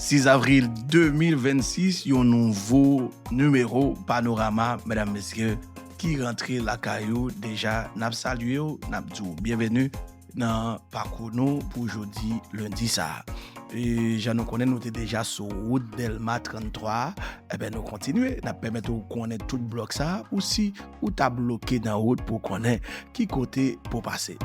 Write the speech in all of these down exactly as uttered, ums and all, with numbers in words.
Sis avril de mil vennsis, yon nouvo nimewo Panorama, medam, mesye, ki rantre lakay ou deja. N ap salye w, n ap di w byenveni nan pakou nou pou jodi lendi sa a. E jan nou konnen, nou te deja sou wout Dèlma tranntwa a, enben, nou kontinye. N ap pèmèt ou konnen tout blòk sa a, ou si ou ta bloke nan wout pou konnen ki kote pou pase.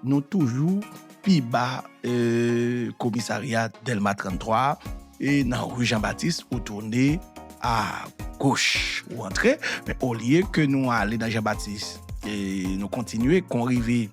Nou toujou pi ba, e, komisarya Dèlma tranntwa a, e nan ri Jan Batis, ou tounen agoch, ou antre. Men olye ke nou ale nan Jan Batis, e nou kontinye, kon rive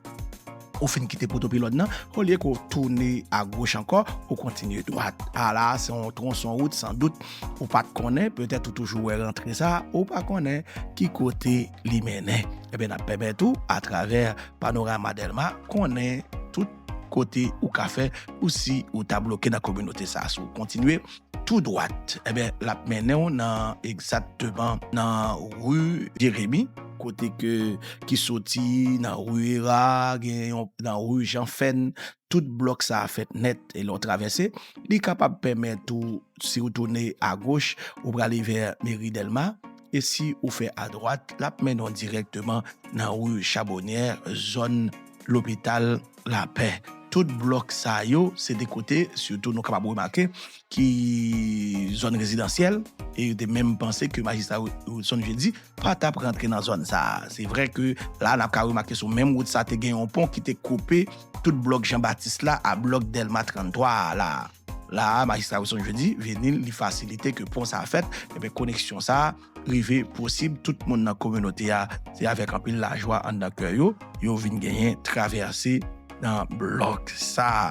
ou fin kite Poto Pilòn nan, olye ke w tounen agoch ankò, ou kontinye dwat. A la, se yon twonson wout, sandout, ou pa t konnen, petèt ou toujou wè rantre sa, ou pa konnen ki kote li mennen. Ebyen, n ap pèmèt ou, atravè Panorama Dèlma, konnen tout kote ou ka fè, ou si ou ta bloke nan kominote sa. Si w kontinye tou dwat, ebyen, l ap mennen w nan, egzakteman nan ri Jeremi, kote ke, ki soti nan ri Era, gen yon, nan ri Jan Fèn, tout blòk sa a fèt nèt, e lè w travèse, li kapab pèmèt ou, si w tounen agoch, ou prale vè meri Dèlma, e si ou fè adwat, l ap mennen w dirèkteman nan ri Chabonyè, zòn lopital Lapè. Tout blòk sa yo, se de kote, sitou nou kapab remake, ki zòn rezidansyèl, e yo te menm panse ke majistra Wilson Jeudi pa t ap rantre nan zòn sa a. Se vrè ke la, n ap ka remake sou menm wout sa, te gen yon pon ki te koupe tout blòk Jan Batis la a blòk Dèlma tranntwa a la. La a, majistra Wilson Jeudi vini, li fasilite ke pon sa a fèt, ebyen, koneksyon sa a rive posib, tout moun nan kominote a, se avèk anpil lajwa anndan kè yo, yo vin genyen travèse nan blòk sa a.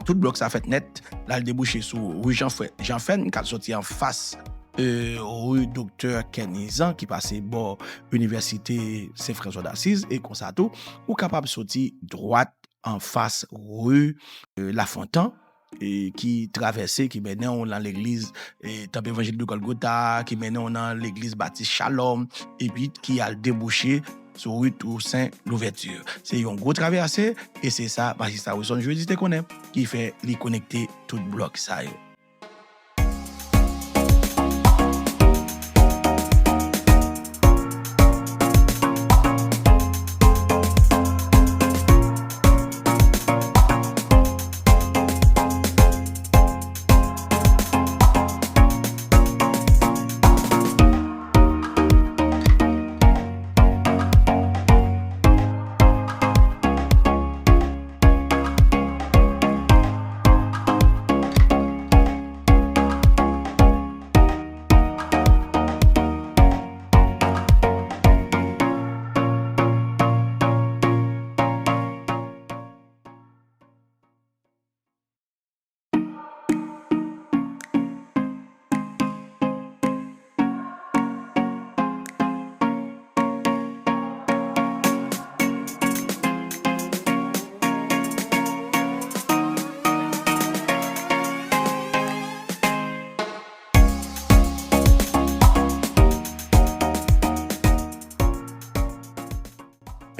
Tout blòk sa a fèt nèt, l al debouche sou ri Jan Fè-, Jan Fèn, k al soti anfas, e, ri Doktè Kennizan, ki pase bò Inivèsite Sen Franswa Dasiz, e konsa tou, ou kapab soti dwat anfas ri, e, Lafontan, e, ki travèse, ki mennen w nan legliz, e, Tanp Evanjelik de Gòlgota, ki mennen w nan legliz Batis Shalom, epi ki al debouche sou ri Tousen Louvèti. Se yon gwo travèse, e se sa majistra Wilson Jeudi te konnen, ki fè li konekte tout blòk sa yo.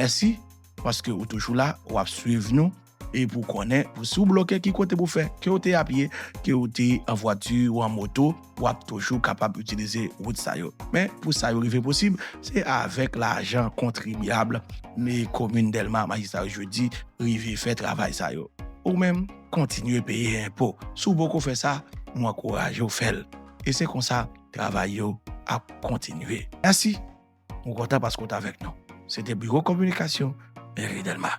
Mèsi paske ou toujou la, w ap swiv nou. E pou konnen, pou si w bloke, ki kote pou fè, ke w te a pye, ke w te an vwati ou an moto, w ap toujou kapab itilize wout sa yo. Men, pou sa yo rive posib, se avèk lajan kontribyab, men komin Dèlma, majistra yo jodi, rive fè travay sa yo. Ou menm, kontinye peye enpo. Si w poko fè sa, nou ankouraje w fè l. E se konsa, travay yo ap kontinye. Mèsi. Mwen kontan paske w t avèk nou. Se te Biwo Kominikasyon meri Dèlma.